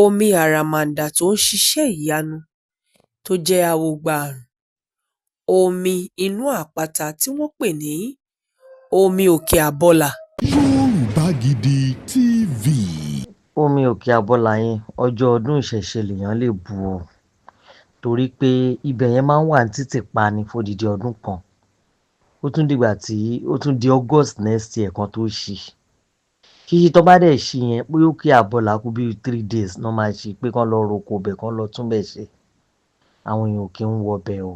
Omi àràmàǹdà tó ń ṣiṣẹ́ ìyanu tó jẹ́ awogbaàrùn, omi inú àpáta tí wọ́n pè ní omi Òkè Àbọlà. Yorùbá Gidi TV. Omi Òkè Àbọlà yẹn, ọjọ́ ọdún ìṣẹ̀ṣe lèèyàn lè bu o, torí pé ibẹ̀ yẹn máa ń wà ní títì pa ni fódìdí ọdún kan. Ó tún dìgbà tí ó tún di August next year kan tó ṣí. Ṣíṣí tó bá dẹ̀ ṣí yẹn, pé Òkè Àbọlà kú bí 3 days náà máa ṣí, pé kán lọ roko bẹ̀, kán lọ tún bẹ̀ ṣe. Àwọn èèyàn ò kí ń wọ bẹ̀ o.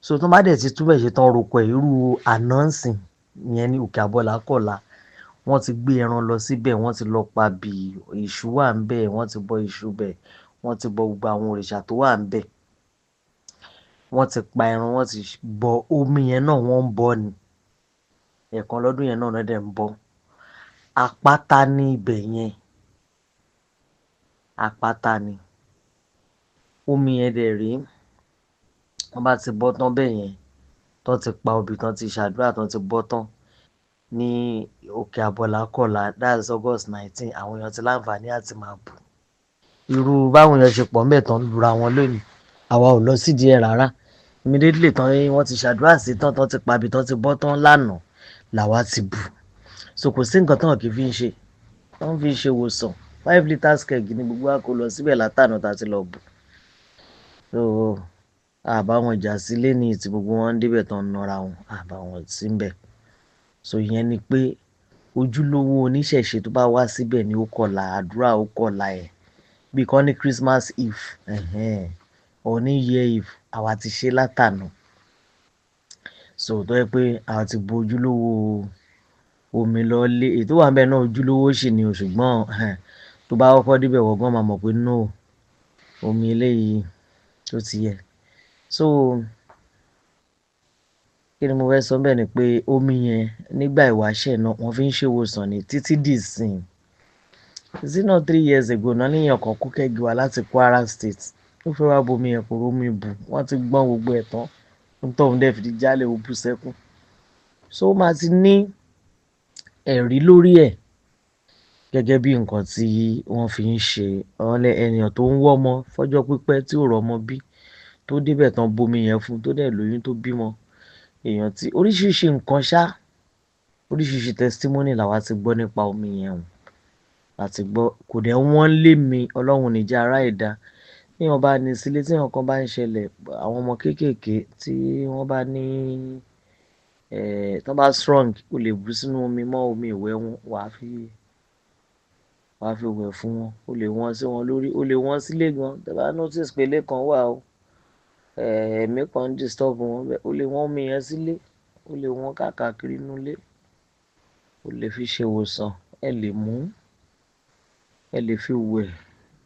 So tó bá dẹ̀ ti tún bẹ̀ ṣe tán, roko ẹ̀, irú àná ńsìn yẹn ní Òkè Àbọlà kọ̀la, wọ́n ti gbé ẹran lọ síbẹ̀, wọ́n ti lọ pa bí Èṣù wà ń bẹ̀, wọ́n ti bọ Èṣù bẹ̀, wọ́n ti bọ gbogbo àwọn òrìṣà tó wà ń bẹ̀, wọ́n ti pa ẹran, wọ́n ti bọ omi yẹn náà, wọ́n ń bọ ni. Ẹ̀ẹ̀kan lọ́dún yẹn náà dẹ̀ ń bọ. Àpáta ní ibẹ̀ yẹn, àpáta ni omi yẹn dẹ̀ rí. Wọ́n bá ti bọ́ tán bẹ́ẹ̀ yẹn, tán ti pa obì, tán ti ṣàdúrà, tán ti bọ́ tán ní Òkè Àbọ̀là kọ̀la, that's August 19, àwọn èèyàn ti láǹfààní àti máa bù. Irú báwọn èèyàn ṣe pọ̀ ńbẹ̀ tán lura wọn lónìí, àwa ò lọ sídìí ẹ̀ rárá. Immediately tán wọ́n ti ṣàdúrà sí tán, tán ti pa obì, tán ti bọ́ tán lánàá làwa ti bù. So kò sí nǹkan tán kì í fi ń ṣe, wọ́n fi ń ṣe ìwòsàn. 5 litres keg ní gbogbo wa kó lọ síbẹ̀ látàná tá a ti lọ bù. So àbá wọn jà sílé ní tí gbogbo wọn ń débẹ̀ tán ń nara wọn, àbá wọn sí ń bẹ̀. So ìyẹn ni pé ojúlówó oníṣẹ̀ṣe tó bá wá síbẹ̀ ní ó kọlà, àdúrà ó kọlà ẹ̀, bí kan ní Christmas Eve or New Year Eve, àwa ti ṣe látàná. So tó yẹ pé àwa ti bu ojúlówó omi lọ lé, èyí tó wà níbẹ̀ náà ojúlówó sì ni o, ṣùgbọ́n tó bá kọ́kọ́ débẹ̀, wọ́n gan máa mọ̀ pé no, omi eléyìí tó ti yẹ. So kí ni mo fẹ́ sọ bẹ́ẹ̀ ni pé omi yẹn nígbà ìwáṣẹ̀ náà, wọ́n fi ń ṣèwòsàn ní títí dì sín. Is it not 3 years ago náà níyàn kan kó keg wá láti Kwara State, ó fẹ́ wá bomi yẹn, kò rómi bù, wọ́n ti gbọ́n gbogbo ẹ̀ tán, ń tọ́hún dẹ̀ fi jálẹ̀, ó bú sẹ́kún. So ó máa ti ní ẹ̀rí lórí ẹ̀ gẹ́gẹ́ bí nǹkan tí wọ́n fi ń ṣe. Ènìyàn tó ń wọ́mọ fọ́jọ́ pípẹ́ tí ò rọ́mọ bí, tó débẹ̀ tán bomi yẹn fún, tó dẹ̀ lóyún, tó bímọ. Èèyàn tí oríṣiríṣi nǹkan ṣá, oríṣiríṣi testimony làwa ti gbọ́ nípa omi yẹn o láti gbọ́. Kò dẹ̀ wọ́n lé mi, Ọlọ́run níjà ará ẹ̀dá. Tí èèyàn bá ní sílé, tí nǹkan bá ń ṣẹlẹ̀, àwọn ọmọ kéékèèké tí wọ́n bá ní tí wọ́n bá strong, o lè bù sínú omi mọ́ omi ìwẹ̀ wọn, wàá fi wẹ̀ fún wọn. O lè wọ́n sí wọn lórí, o lè wọ́n sílé gan. Tí ẹ bá notice pé ilé kan wà o, ẹ̀mí kan ń disturb wọn bẹ́ẹ̀, o lè wọ́n omi yẹn sílé, o lè wọ́n káàkiri inú ilé, o lè fi ṣe ìwòsàn, ẹ lè mú, ẹ lè fi wẹ̀.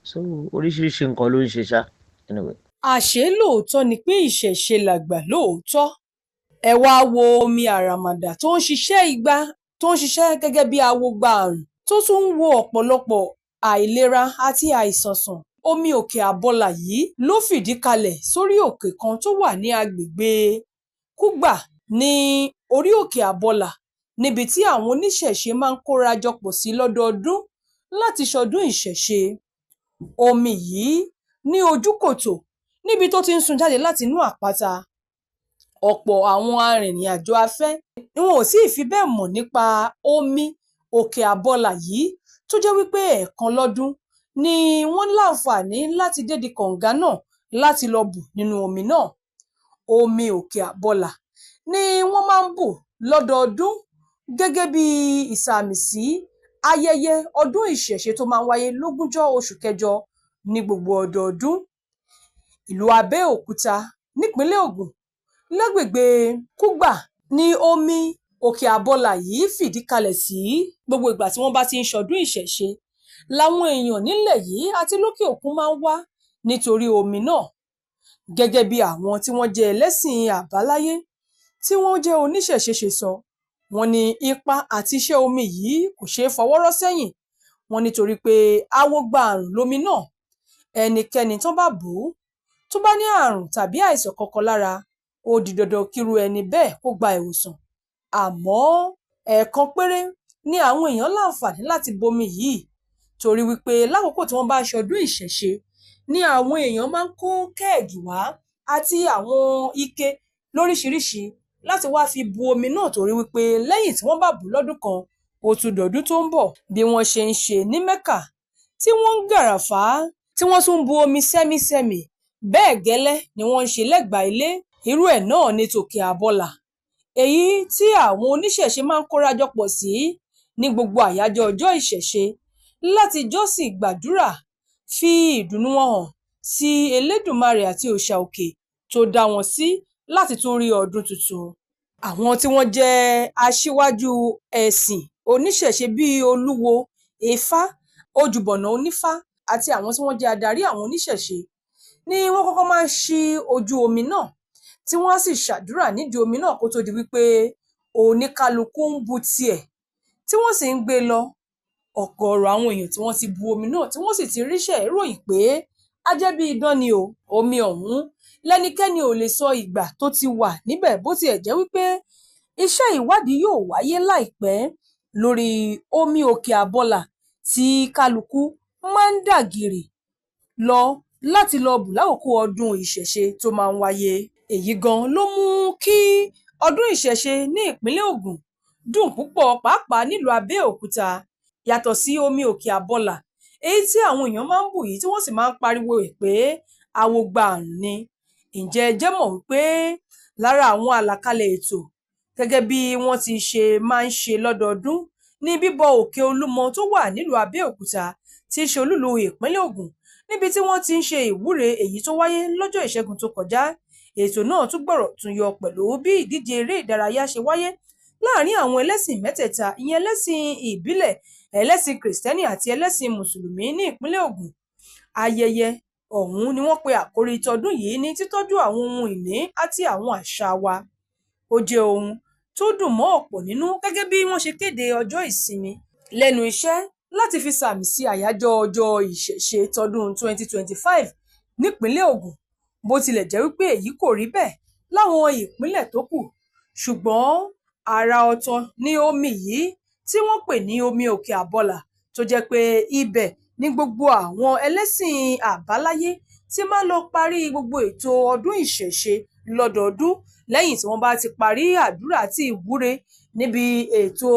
So oríṣiríṣi nǹkan ló ń ṣe ṣá. Anyway. Àṣé lóòótọ́ ni pé ìṣẹ̀ṣe làgbà lóòótọ́. Ẹ wáá wo omi àràmàǹdà tó ń ṣiṣẹ́ igba, tó ń ṣiṣẹ́ gẹ́gẹ́ bí awogbaàrùn, tó tún ń wo ọ̀pọ̀lọpọ̀ àìlera àti àìsàn sàn. Omi Òkè Àbọlà yìí ló fìdí kalẹ̀ sórí òkè kan tó wà ní agbègbè Kúgbà ní orí Òkè Àbọlà, níbi tí àwọn oníṣẹ̀ṣe máa ń kóra jọ pọ̀ sí lọ́dọọdún láti ṣọdún ìṣẹ̀ṣe. Omi yìí ní ojúkòtò níbi tó ti ń sun jáde láti inú àpáta. Ọ̀pọ̀ àwọn arìnrìn-àjò afẹ́ ni wọn ò tí ì fi bẹ́ẹ̀ mọ̀ nípa omi Òkè Àbọlà yìí, tó jẹ́ wípé ẹ̀ẹ̀kan lọ́dún ni wọ́n láǹfààní láti dédìí kànga náà láti lọ bù nínú omi náà. Omi Òkè Àbọlà ni wọ́n máa ń bù lọ́dọọdún gẹ́gẹ́ bí ìsàmìsí ayẹyẹ ọdún ìṣẹ̀ṣe tó máa ń wáyé lógúnjọ́ oṣù kẹjọ ní gbogbo ọdọọdún. Ìlú Abẹ́òkúta nípínlẹ̀ Ògùn, lágbègbè Kúgbà ní omi Òkè Àbọlà yìí fìdí kalẹ̀ sí. Gbogbo ìgbà tí wọ́n bá ti ń ṣọdún ìṣẹ̀ṣe làwọn èèyàn nílẹ̀ yìí àti lókè òkun máa ń wá nítorí omi náà. Gẹ́gẹ́ bí àwọn tí wọ́n jẹ́ ẹlẹ́sìn àbáláyé tí wọ́n jẹ́ oníṣẹ̀ṣe ṣe sọ, wọ́n ní ipa àti iṣẹ́ omi yìí kò ṣeé fọwọ́ rọ́ sẹ́yìn. Wọ́n nítorí pé awogbaàrùn lomi náà. Ẹnikẹ́ni tán bá bù ú, tó bá ní àrùn tàbí àìsàn kankan lára, ó di dandan kírú ẹni bẹ́ẹ̀ kó gba ìwòsàn. Àmọ́ ẹ̀ẹ̀kan péré ni àwọn èèyàn láǹfààní láti bomi yìí. Torí wípé lákòókò tí wọ́n bá ṣọdún ìṣẹ̀ṣe ni àwọn èèyàn máa ń kó kẹ́ẹ̀gì wá àti àwọn ike lóríṣiríṣi láti wá fi bu omi náà, torí wípé lẹ́yìn tí wọ́n bá bù ú lọ́dún kan, ó tún dọdún tó ń bọ̀. Bí wọ́n ṣe ń ṣe ní Mẹ́kà tí wọ́n ń gàràfà, tí wọ́n tún ń bu omi sẹ́mísẹ́mì, bẹ́ẹ̀ gẹ́lẹ́ ni wọ́n ń ṣe lẹ́gbàá ilé. Irú ẹ̀ náà ní tòkè Àbọlà, èyí tí àwọn oníṣẹ̀ṣe máa ń kóra jọ pọ̀ sí ní gbogbo àyájọ́ ọjọ́ ìṣẹ̀ṣe láti jọ́sìn, gbàdúrà, fi ìdùnnú wọn hàn sí Elédùmarè àti òòṣà òkè tó dá wọn sí láti tún rí ọdún tuntun. Àwọn tí wọ́n jẹ́ aṣíwájú ẹ̀sìn oníṣẹ̀ṣe bíi Olúwo, Ifá, Ojúbọ̀nà onífá àti àwọn tí wọ́n jẹ́ adarí àwọn oníṣẹ̀ṣe ni wọ́n kọ́kọ́ máa ń ṣí ojú omi náà, tí wọ́n á sì ṣàdúrà nídìí omi náà kó tó di wípé oníkálukú ń bu tiẹ̀ tí wọ́n sì ń gbé e lọ. Ọ̀gọ̀ọ̀rọ̀ àwọn èèyàn tí wọ́n ti bu omi náà tí wọ́n sì ti ríṣẹ́ ròyìn pé a jẹ́ bí idán ni o. Omi ọ̀hún lẹ́nikẹ́ni ò lè sọ ìgbà tó ti wà níbẹ̀, bó tiẹ̀ jẹ́ wípé iṣẹ́ ìwádìí yóò wáyé láìpẹ́ lórí omi òkè Àbọlà tí kálukú máa ń dà gìrì lọ láti lọ bù lákòókò ọdún ìṣẹ̀ṣe tó máa ń wáyé. Èyí gan ló mú kí ọdún ìṣẹ̀ṣe ní ìpínlẹ̀ Ògùn dùn púpọ̀, pàápàá nílùú Abẹ́òkúta. Yàtọ̀ sí omi òkè Àbọlà èyí tí àwọn èèyàn máa ń bù yìí tí wọ́n sì máa ń pariwo ẹ̀ pé awogba àrùn ni. Ǹjẹ́ ẹ jẹ́ mọ̀ wípé lára àwọn àlàkalẹ̀ ètò gẹ́gẹ́ bí wọ́n ti ṣe máa ń ṣe lọ́dọọdún ní bíbọ òkè Olúmọ tó wà nílùú Abẹ́òkúta tí í ṣe olúìlú ìpínlẹ̀ Ògùn, níbi tí wọ́n ti ń ṣe ìwúre èyí tó wáyé lọ́jọ́ Ìṣẹ́gun tó kọjá. Ètò náà tún gbọ̀rọ̀ tún yọ pẹ̀lú bí ìdíje eré ìdárayá ṣe wáyé láàrin àwọn ẹlẹ́sìn mẹ́tẹ̀ẹ̀ta, ìyẹn ẹlẹ́sìn ìbílẹ̀, ẹlẹ́sìn kìrìsìtẹ́nì àti ẹlẹ́sìn mùsùlùmí ní ìpínlẹ̀ Ògùn. Ayẹyẹ ọ̀hún ni wọ́n pe àkórí tọdún yìí ní títọ́jú àwọn ohun ìní àti àwọn àṣà wa. Ó jẹ́ ohun tó dùn mọ́ ọ̀pọ̀ nínú gẹ́gẹ́ bí wọ́n ṣe kéde ọjọ́ ìsinmi lẹ́nu iṣẹ́ láti fi sàmì sí àyájọ́ ọjọ́ ìṣẹ̀ṣe tọdún 2025 nípìnlẹ̀ Ògùn. Bó tilẹ̀ jẹ́ wípé èyí kò rí bẹ́ẹ̀ láwọn ìpínlẹ̀ tó kù, ṣùgbọ́n àrà ọ̀tọ̀ ni omi yìí tí wọ́n pè ní omi òkè Àbọlà, tó jẹ́ pé ibẹ̀ ni gbogbo àwọn ẹlẹ́sìn àbáláyé ti máa ń lọ parí gbogbo ètò ọdún ìṣẹ̀ṣe lọ́dọọdún lẹ́yìn tí wọ́n bá ti parí àdúrà àti ìwúre níbi ètò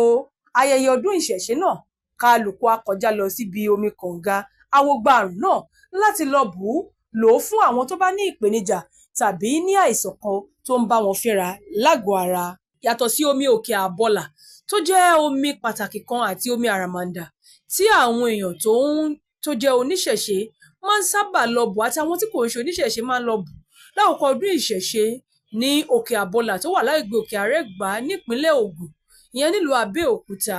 ayẹyẹ ọdún ìṣẹ̀ṣe náà. Kálukú á kọjá lọ síbi omi kànga awogbaàrùn náà láti lọ bù ú lò ó fún àwọn tó bá ní ìpèníjà tàbí ní àìsàn kan tó ń bá wọn fínra lágọ̀ọ́ ara. Yàtọ̀ sí omi òkè Àbọlà tó jẹ́ omi pàtàkì kan àti omi àràmàǹdà tí àwọn èèyàn tó jẹ́ oníṣẹ̀ṣe máa ń sábà lọ bù àti àwọn tí kò ń ṣe oníṣẹ̀ṣe máa ń lọ bù lákòókò ọdún ìṣẹ̀ṣe ní òkè Àbọlà tó wà lágbègbè Òkè Àrẹ́gbá nípínlẹ̀ Ògùn, ìyẹn nílùú Abẹ́òkúta.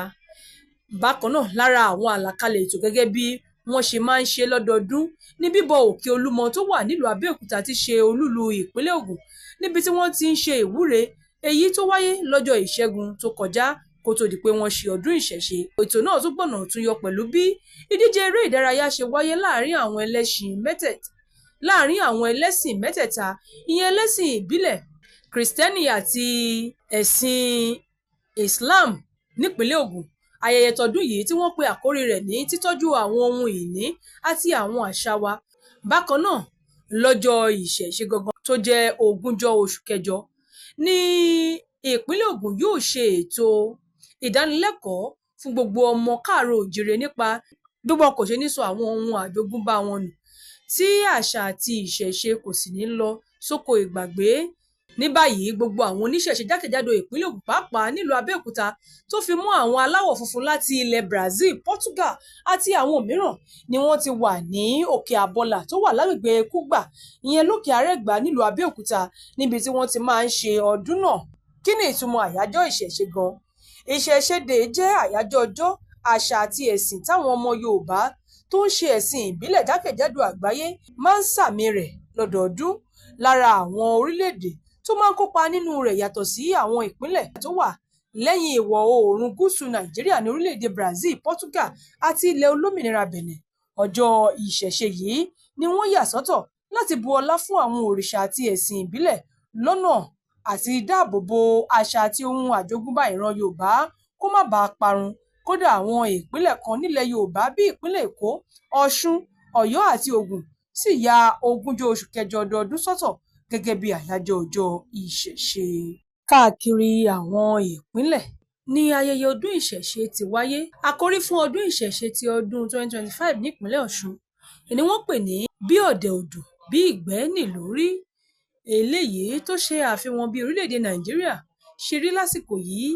Bákan náà, lára àwọn àlàkalẹ̀ ètò gẹ́gẹ́ bí wọ́n ṣe máa ń ṣe lọ́dọọdún ní bíbọ òkè Olúmọ tó wà nílùú Abẹ́òkúta tí í ṣe olúìlú ìpínlẹ̀ Ògùn, níbi tí wọ́n ti ń ṣe ìwúre èyí tó wáyé lọ́jọ́ Ìṣẹ́gun tó kọjá kó tó di pé wọ́n ṣe ọdún ìṣẹ̀ṣe. Ètò náà tún gbọ̀nà tún yọ pẹ̀lú bí ìdíje eré ìdárayá ṣe wáyé láàrin àwọn ẹlẹ́sìn mẹ́tẹ̀ẹ̀ta, ìyẹn ẹlẹ́sìn ìbílẹ̀, kìrìsìtẹ́nì àti ẹ̀sìn Islam nípìnlẹ̀ Ògùn. Ayẹyẹ tọdún yìí tí wọ́n pe àkórí rẹ̀ ní títọ́jú àwọn ohun ìní àti àwọn àṣà wa. Bákan náà, lọ́jọ́ ìṣẹ̀ṣe gangan tó jẹ́ ogúnjọ́ oṣù kẹjọ ní ìpínlẹ̀ Ògùn yóò ṣe ètò ìdánilẹ́kọ̀ọ́ fún gbogbo ọmọ káàárọ̀ oòjíire nípa bí wọn kò ṣe ní sọ àwọn ohun àjogúnbá wọn nù, tí àṣà àti ìṣẹ̀ṣe kò sì ní lọ sóko ìgbàgbé. Ní báyìí, gbogbo àwọn oníṣẹ̀ṣe jákèjádò ìpínlẹ̀ Ògùn, pàápàá nílùú Abẹ́òkúta, tó fi mọ́ àwọn aláwọ̀ funfun láti ilẹ̀ Brazil, Portugal àti àwọn mìíràn ni wọ́n ti wà ní òkè Àbọlà tó wà lágbègbè Kúgbà, ìyẹn lókè Àrẹ́gbá nílùú Abẹ́òkúta, níbi tí wọ́n ti máa ń ṣe ọdún náà. Kí ni ìtumọ̀ àyájọ́ ìṣẹ̀ṣe gan? Ìṣẹ̀ṣe Day jẹ́ àyájọ́ ọjọ́ àṣà àti ẹ̀sìn táwọn ọmọ Yorùbá tó ń ṣe ẹ̀sìn ìbílẹ̀ jákèjádò àgbáyé máa ń sààmì rẹ̀ lọ́dọọdún. Lára àwọn orílẹ̀-èdè tó máa ń kópa nínú rẹ̀ yàtọ̀ sí àwọn ìpínlẹ̀ tó wà lẹ́yìn ìwọ̀-oòrùn gúúsù Nàìjíríà ní orílẹ̀-èdè Brazil, Portugal àti ilẹ̀ olómìnira Benin. Ọjọ́ ìṣẹ̀ṣe yìí ni wọ́n yà sọ́tọ̀ láti bu ọlá fún àwọn òrìṣà àti ẹ̀sìn ìbílẹ̀ lọ́nà àti dáàbò bo àṣà àti ohun àjogúnbá ìran Yorùbá kó má baà parun, Kódà àwọn ìpínlẹ̀ kan nílẹ̀ Yorùbá bíi ìpínlẹ̀ Èkó, Ọ̀ṣun, Ọ̀yọ́ àti Ògùn sì ya ogúnjọ́ oṣù kẹjọ ọdọọdún sọ́tọ̀ gẹ́gẹ́ bí àyájọ́ ọjọ́ ìṣẹ̀ṣe. Káàkiri àwọn ìpínlẹ̀ ní ayẹyẹ ọdún ìṣẹ̀ṣe ti wáyé. Àkòrí fún ọdún ìṣẹ̀ṣe ti ọdún 2025 nípínlẹ̀ Ọ̀ṣun ni wọ́n pè ní Bí ọ̀dẹ̀ ò dùn bí ìgbẹ́ nílùú rí, eléyìí tó ṣe àfihàn bí orílẹ̀-èdè Nàìjíríà ṣe rí lásìkò yìí.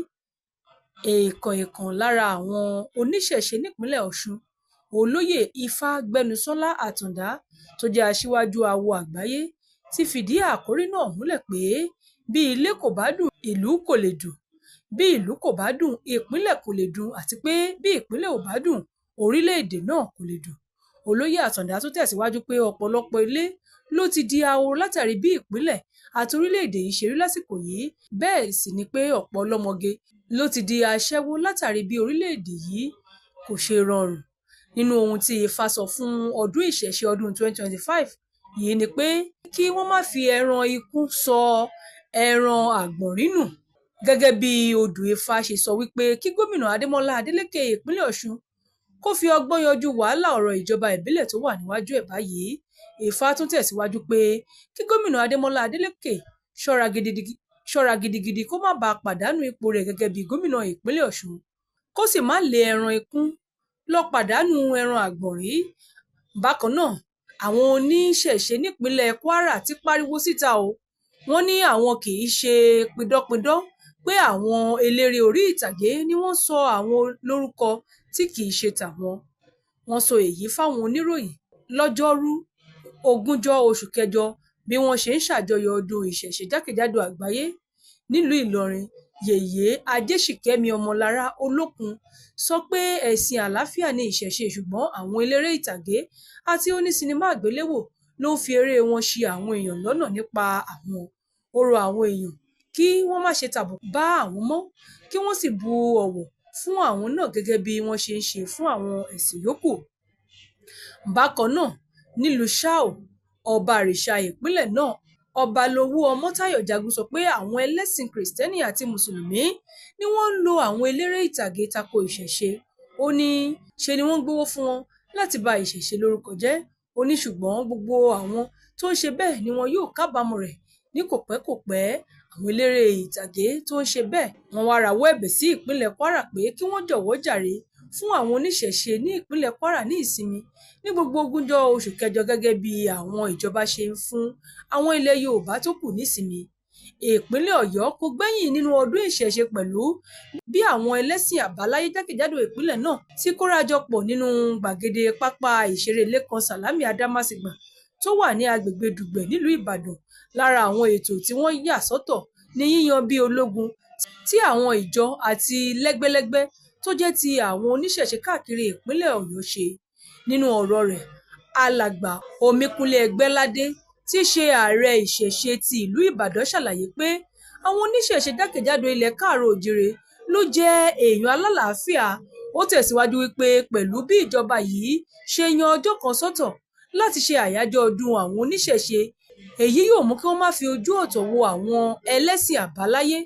Èèkàn-èèkàn lára àwọn oníṣẹ̀ṣe nípínlẹ̀ Ọ̀ṣun, Olóyè Ifágbénusọ́lá Àtàndá tó jẹ́ aṣíwájú awo àgbáyé ti fìdí àkòrí náà múlẹ̀ pé bí ilé kò bá dùn ìlú kò lè dùn, bí ìlú kò bá dùn ìpínlẹ̀ kò lè dùn àti pé bí ìpínlẹ̀ ò bá dùn orílẹ̀-èdè náà kò lè dùn. Olóyè Àtàndá tún tẹ̀síwájú pé ọ̀pọ̀lọpọ̀ ilé ló ti di ahoro látàrí bí ìpínlẹ̀ àti orílẹ̀-èdè yìí ṣe rí lásìkò yìí, bẹ́ẹ̀ sì ni pé ọ̀pọ̀ ọlọ́mọge ló ti di aṣẹ́wó látàrí bí orílẹ̀-èdè yìí kò ṣe rọrùn. Nínú ohun tí Ifá sọ fún ọdún ìṣẹ̀ṣe ọdún 2025 yìí ni pé kí wọ́n má fi ẹran ikún sọ ẹran àgbọ̀nrín nù. Gẹ́gẹ́ bí odù Ifá ṣe sọ wípé kí gómìnà Adémọ́lá Adélékè ìpínlẹ̀ Ọ̀ṣun kó fi ọgbọ́n yanjú wàhálà ọ̀rọ̀ ìjọba ìbílẹ̀ tó wà níwájú ẹ̀ báyìí. Ifá tún tẹ̀síwájú pé kí gómìnà Adémọ́lá Adélékè ṣọ́ra gidigidi kó má bàa pàdánù ipò rẹ̀ gẹ́gẹ́ bí gómìnà ìpínlẹ̀ Ọ̀ṣun, kó sì má lé ẹran ikún lọ pàdánù ẹran àgbọ̀nrín. Bákan náà, àwọn oníṣẹ̀ṣe nípínlẹ̀ Kwara ti pariwo síta o. Wọ́n ní àwọn kì í ṣe pidánpidán, pé àwọn eléré orí ìtàgé ni wọ́n sọ àwọn lórúkọ tí kì í ṣe tàwọn. Wọ́n sọ èyí fáwọn oníròyìn lọ́jọ́rùú ogúnjọ́ oṣù kẹjọ bí wọ́n ṣe ń ṣàjọyọ̀ ọdún ìṣẹ̀ṣe jákèjádò àgbáyé nílùú Ìlọrin. Yèyé Ajéṣìkẹ́mi Ọmọlára Olókun sọ pé ẹ̀sìn àlàáfíà ni ìṣẹ̀ṣe, ṣùgbọ́n àwọn eléré ìtàgé àti onísinimá àgbéléwò ló ń fi eré wọn ṣi àwọn èèyàn lọ́nà nípa àwọn. Ó rọ àwọn èèyàn kí wọ́n má ṣe tàbùkù bá àwọn mọ́, kí wọ́n sì bu ọ̀wọ̀ fún àwọn náà gẹ́gẹ́ bí wọ́n ṣe ń ṣe fún àwọn ẹ̀sìn yòókù. Bákan náà, nílùú Ṣáò, ọba àrìṣà ìpínlẹ̀ náà, Ọbalówú Ọmọ́táyọ̀ Jagun sọ pé àwọn ẹlẹ́sìn Kìrìsìtẹ́nì àti Mùsùlùmí ni wọ́n ń lo àwọn eléré ìtàgé tako ìṣẹ̀ṣe. Ó ní ṣe ni wọ́n ń gbowó fún wọn láti ba ìṣẹ̀ṣe lórúkọ jẹ́. Ó ní ṣùgbọ́n gbogbo àwọn tó ń ṣe bẹ́ẹ̀ ni wọn yóò kábàámọ̀ rẹ̀ ní kòpẹ́kòpẹ́. Àwọn eléré ìtàgé tó ń ṣe bẹ́ẹ̀ wọ́n wá rawọ́ ẹ̀bẹ̀ sí ìpínlẹ̀ Kwara pé kí wọ́n jọ̀wọ́ jàre fún àwọn oníṣẹ̀ṣe ní ìpínlẹ̀ Kwara ní ìsinmi ní gbogbo ogúnjọ́ oṣù kẹjọ gẹ́gẹ́ bí àwọn ìjọba ṣe ń fún àwọn ilẹ̀ Yorùbá tó kù nísinmi. Ìpínlẹ̀ Ọ̀yọ́ kò gbẹ́yìn nínú ọdún ìṣẹ̀ṣe pẹ̀lú bí àwọn ẹlẹ́sìn àbáláyé jákèjádò ìpínlẹ̀ náà ti kórajọpọ̀ nínú gbàgede pápá ìṣeré Lékan Sàlámì Adámásingbà tó wà ní agbègbè Dùgbẹ̀ nílùú Ìbàdàn. Lára àwọn ètò tí wọ́n yà sọ́tọ̀ ní yíyan bí ológun tí àwọn ìjọ àti lẹ́gbẹ́lẹ́gbẹ́ tó jẹ́ ti àwọn oníṣẹ̀ṣe káàkiri ìpínlẹ̀ Ọ̀yọ́ ṣe. Nínú ọ̀rọ̀ rẹ̀, Alàgbà Omíkunlé Ẹgbẹ́ládé tí í ṣe ààrẹ ìṣẹ̀ṣe ti ìlú Ìbàdàn ṣàlàyé pé àwọn oníṣẹ̀ṣe jákèjádò ilẹ̀ káàárọ̀-oòjíire ló jẹ́ èèyàn alálàáfíà. Ó tẹ̀síwájú wípé pẹ̀lú bí ìjọba yìí ṣe yan ọjọ́ kan sọ́tọ̀ láti ṣe àyájọ́ ọdún àwọn oníṣẹ̀ṣe, èyí yóò mú kí wọ́n má fi ojú ọ̀tọ̀ wo àwọn ẹlẹ́sìn àbáláyé.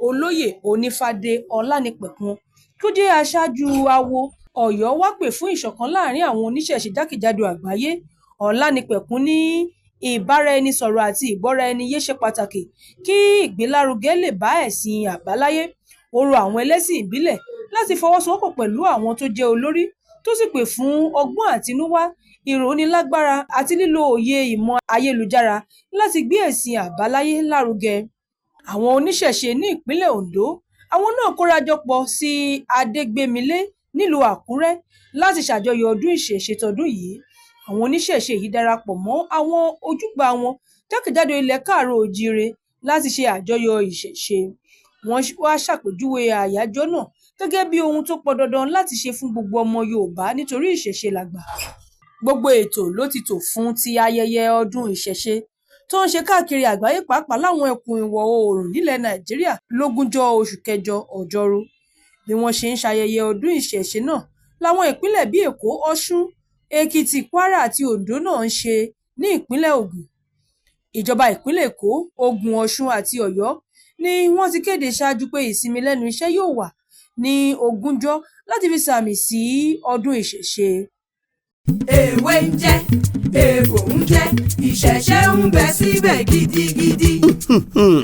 Olóyè Onífádé Ọlánípẹ̀kun tó jẹ́ aṣáájú awo Ọ̀yọ́ wá pè fún ìṣọ̀kan láàrin àwọn oníṣẹ̀ṣe jákèjádò àgbáyé. Ọlánípẹ̀kun ní ìbáraẹnisọ̀rọ̀ àti ìgbọ́raẹniyé ṣe pàtàkì kí ìgbélárugẹ lè bá ẹ̀sìn àbáláyé. Ó rọ àwọn ẹlẹ́sìn ìbílẹ̀ láti fọwọ́sowọ́pọ̀ pẹ̀lú àwọn tó jẹ́ olórí, tó sì pè fún ọgbọ́n àtinúwá, ìrónilágbára àti lílo òye ìmọ̀ ayélujára láti gbé ẹ̀sìn àbáláyé lárugẹ. Àwọn oníṣẹ̀ṣe ní ìpínlẹ̀ Oǹdó, àwọn náà kórajọpọ̀ sí Adégbèmilé nílùú Àkúrẹ́ láti ṣàjọyọ̀ ọdún ìṣẹ̀ṣe tọdún yìí. Àwọn oníṣẹ̀ṣe yìí darapọ̀ mọ́ àwọn ojúgbà wọn jákèjádò ilẹ̀ káàárọ̀-oòjíire láti ṣe àjọyọ̀ ìṣẹ̀ṣe. Wọ́n wá ṣàpèjúwe àyájọ́ náà gẹ́gẹ́ bí ohun tó pọn dandan láti ṣe fún gbogbo ọmọ Yorùbá nítorí ìṣẹ̀ṣe làgbà. Gbogbo ètò ló ti tò fún ti ayẹyẹ ọdún ìṣẹ̀ṣe tó ń ṣe káàkiri àgbáyé pàápàá láwọn ẹkùn ìwọ̀-oòrùn nílẹ̀ Nàìjíríà lógúnjọ́ oṣù kẹjọ ọjọ́rú. Bí wọ́n ṣe ń ṣayẹyẹ ọdún ìṣẹ̀ṣe náà láwọn ìpínlẹ̀ bíi Èkó, Ọ̀ṣun, Èkìtì, Kwara àti Oǹdó náà ń ṣe ní ìpínlẹ̀ Ògùn. Ìjọba ìpínlẹ̀ Èkó, Ògùn, Ọ̀ṣun àti Ọ̀yọ́ ni wọ́n ti kéde ṣáájú pé ìsinmi lẹ́nu iṣẹ́ yóò wà Ní ogúnjọ́ láti fi sàmì sí ọdún Ìṣẹ̀ṣe. Èwe ń jẹ́, egbò ń jẹ́, ìṣẹ̀ṣẹ̀ ń bẹ síbẹ̀ gidigidi.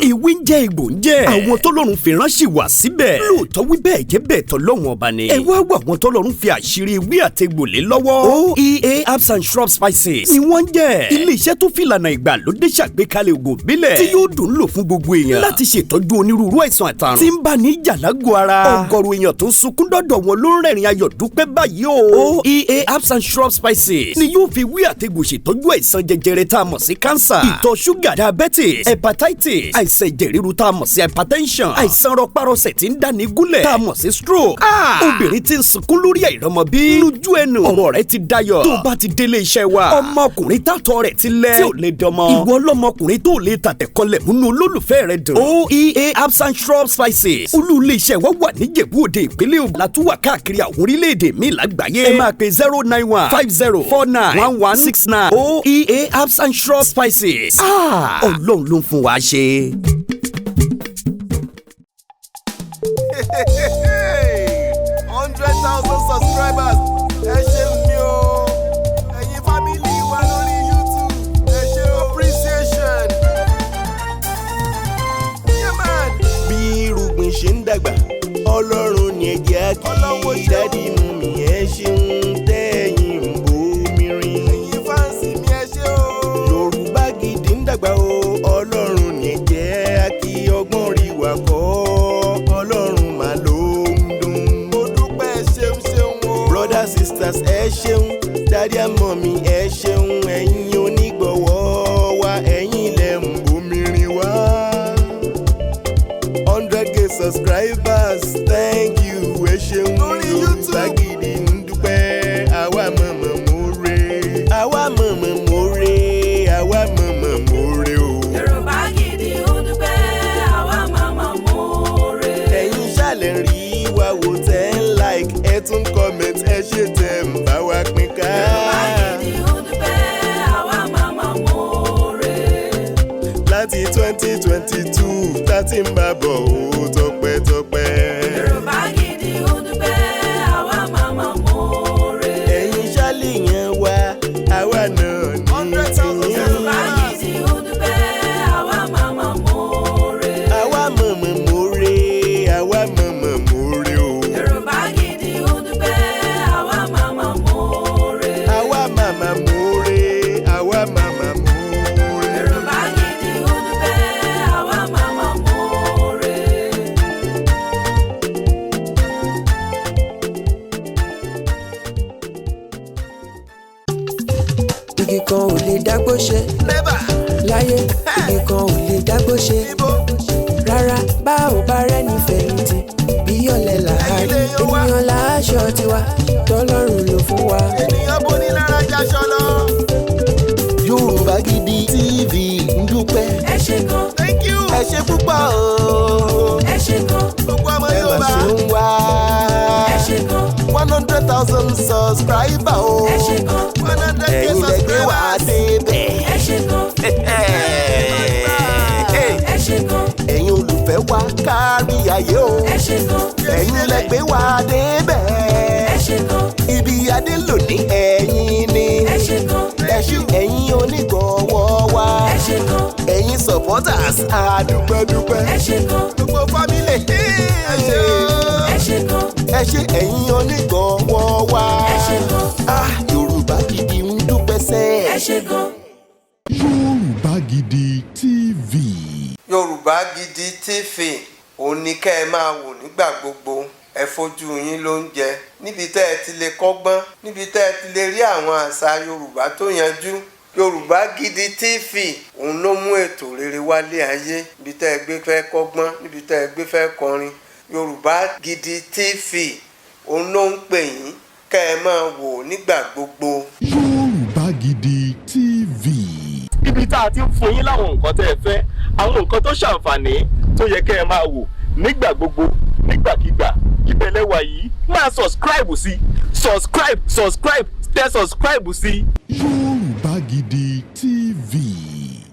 Ìwé ń jẹ́, egbò ń jẹ́. Àwọn tọ́lọ́run fi ránṣẹ́ wá síbẹ̀. Lóòótọ́, wí bẹ́ẹ̀ jẹ́ bẹ́ẹ̀, tọ́lọ́run ọba ni. Ẹ wá wọ àwọn tọ́lọ́run fi àṣírí ewé àtegbò lé lọ́wọ́. OEA Herbs and Shrub Spices ni wọ́n ń jẹ́. Ilé-iṣẹ́ tó fìlànà ìgbàlódé ṣàgbékalẹ̀ ògùn ìbílẹ̀ tí yóò dùn lò fún gbogbo èèyàn láti ṣètọ́jú onírúurú àìsàn àtàrùn tí ń bá ní jàlágò ara. Ọ̀gọ̀rọ̀ èèyàn tó ń sunkún dọ́dọ̀ wọn ló ń rẹ̀rìn ayọ̀ dúpẹ́ báyìí o. OEA Herbs and Shrub Spices ni yóò fi wí àtegbò ṣètọ́jú àìsàn jẹjẹrẹ tá a mọ̀ sí cancer, ìtọ̀ ṣúgà, diabetes, hepatitis, àìsàn ẹ̀jẹ̀ ríru tá a mọ̀ sí hypertension, àìsàn rọpárọsẹ̀ tí ń dáni gúnlẹ̀ tá a mọ̀ sí stroke. Obìnrin tí ń sunkún lórí àìrọ́mọbí, lójú ẹnu ọ̀rọ̀ rẹ̀ ti dayọ̀ tó bá ti délé iṣẹ́ wa. Ọmọkùnrin tàtọ̀ rẹ̀ ti lẹ̀ tí ò lè dọmọ, ìwọ ọlọ́mọkùnrin tó lè tàtẹ̀kọlẹ̀ múnú olólùfẹ́ rẹ̀ dùn. OEA Herbs and Shrub Spices, olú ilé iṣẹ́ wa wà níjẹ̀bú Òde, ìpínlẹ̀ Ògùn. Látúwà káàkiri àwọn orílẹ̀-èdè míì lágbàáyé. Ẹ máa pe 09150491169. OEA Herbs and Shrub Spices, Ọlọ́run ló ń fún wa ṣe. 100,000 subscribers, ẹ ṣeun mi o. Ẹ̀yin family wa lórí YouTube, ẹ ṣe, appreciation. Yeah, man. Bí irúgbìn ṣe ń dàgbà, Ọlọ́run ní ẹ̀jẹ̀ á kí. Ọlọ́run ó ṣeun. Daddy, mummy, ẹ ṣeun tẹ́yìn ń bomi rin. Ẹ̀yin fans mi, ẹ ṣé o. Yorùbá Gidi ń dàgbà o, Ọlọ́run ní ẹ̀jẹ̀ á kí. Ọgbọ́n rí wa kọ́, Ọlọ́run mà ló ń dùn. Mo dúpẹ́, ṣeun ṣeun o. Brothers, sisters, ẹ ṣeun. Daddy and mummy, ẹ ṣeun. Ẹ̀yin onígbọ̀wọ́ wa, ẹ̀yin lẹ ń bomi rin wá. 100K subscribers, thank you, ẹ ṣeun. Lórí Yorùbá YouTube. Gidi ń dúpẹ́. Àwa mọ̀mọ́ mórè, àwa mọ̀mọ́ mórè, àwa mọ̀mọ́ mórè o. Yorùbá Gidi ń dúpẹ́, àwa màmá mọ́ọ̀rẹ́. Ẹ̀yin ṣàlẹ̀ rí wa wò, tẹ́ ń like, ẹ tún comment, ẹ ṣe tẹ́ ń bá wa pín ká. Yorùbá Gidi ń dúpẹ́, àwa màmá mọ́ọ̀rẹ́. Láti 2022 tá ti ń bá bọ̀ ó, tọpẹ́tọpẹ́. Yorùbá Gidi ń dúpẹ́, àwa màmá mọ́ọ̀rẹ́. Ẹ̀yin ṣàlẹ̀ yẹn wá, àwa náà ní 100,000 tìyín. Yorùbá Gidi ń dúpẹ́, àwa màmá mọ́ọ̀rẹ́. Àwa mọ̀mọ́ mórè, àwa mọ̀mọ́ mórè o. Yorùbá Gidi ń dúpẹ́, àwa màmá mọ́ọ̀rẹ́. Àwa màmá mórè, àwa màmá mórè. Yorùbá Gidi ń dúpẹ́, àwa màmá mọ́ọ̀rẹ́. Igi kan ò lè dágbó ṣe Never. láyé, igi kan ò lè dágbó ṣe Ibo. rárá. Bá ò bá rẹ́ni fẹ̀yìntì, bí ọ̀lẹ làárí. Ẹ̀yin lè yan wá. Ènìyàn láṣọ tiwa tọ́lọ́run ló fún wa. Ènìyàn boni lára jaṣọ lọ. Yorùbá Gidi TV ń dúpẹ́. Ẹ ṣé gan. Thank you. Ẹ ṣe púpọ̀ o. Ẹ ṣé gan. Gbogbo ọmọ Ẹ mà Yorùbá. ṣe ń wá. Ẹ ṣé gan. 100,000 subscriber o. Ẹ ṣé gan. 100K Ẹ̀yin lẹ gbé wá subscribers. débẹ̀. Ẹ ṣé gan. Ẹ ṣé gan. Ẹ̀yin olùfẹ́ wa kárí ayé o. Ẹ ṣé gan. Ẹ̀yin lẹ gbé wá débẹ̀. Ẹ ṣé gan. Ibi adé lónìí, ẹ̀yin ni. Ẹ ṣé gan. Ẹ ṣé, ẹ̀yin onígbọ̀wọ́ wa. Ẹ ṣé gan. Ẹ̀yin supporters, àdúpẹ́dúpẹ́. Ẹ ṣé gan. Gbogbo family. Ẹ ṣé o. Ẹ ṣé gan. Ẹ ṣé, ẹ̀yin onígbọ̀wọ́ wa. Ẹ ṣé gan. Ah, Yorùbá Gidi ń dúpẹ́ sẹ́. Ẹ ṣé gan. Yorùbá Gidi TV. Yorùbá Gidi TV, òun ni kẹ́ ẹ máa wò nígbà gbogbo. Ẹ fojú yín ló ń jẹ níbi tẹ́ ẹ ti lè kọ́gbọ́n, níbi tẹ́ ẹ ti lè rí àwọn àṣà Yorùbá tó yanjú. Yorùbá Gidi TV, òun ló mú ètò rere wálé ayé. Níbi tẹ́ ẹ gbé fẹ́ kọ́gbọ́n, níbi tẹ́ ẹ gbé fẹ́ kọrin, Yorùbá Gidi TV, òun ló ń pè yín kẹ́ ẹ máa wò nígbà gbogbo. Yorùbá Gidi TV. Ibi tá a ti ń fún yín láwọn nǹkan tẹ́ ẹ fẹ́, àwọn nǹkan tó ṣàǹfààní tó yẹ kẹ́ ẹ máa wò nígbà gbogbo, nígbàkigbà, ibẹ̀ lẹ́wà yìí. Máa subscribe sí, subscribe, subscribe, tẹ subscribe sí. Yorùbá Gidi TV.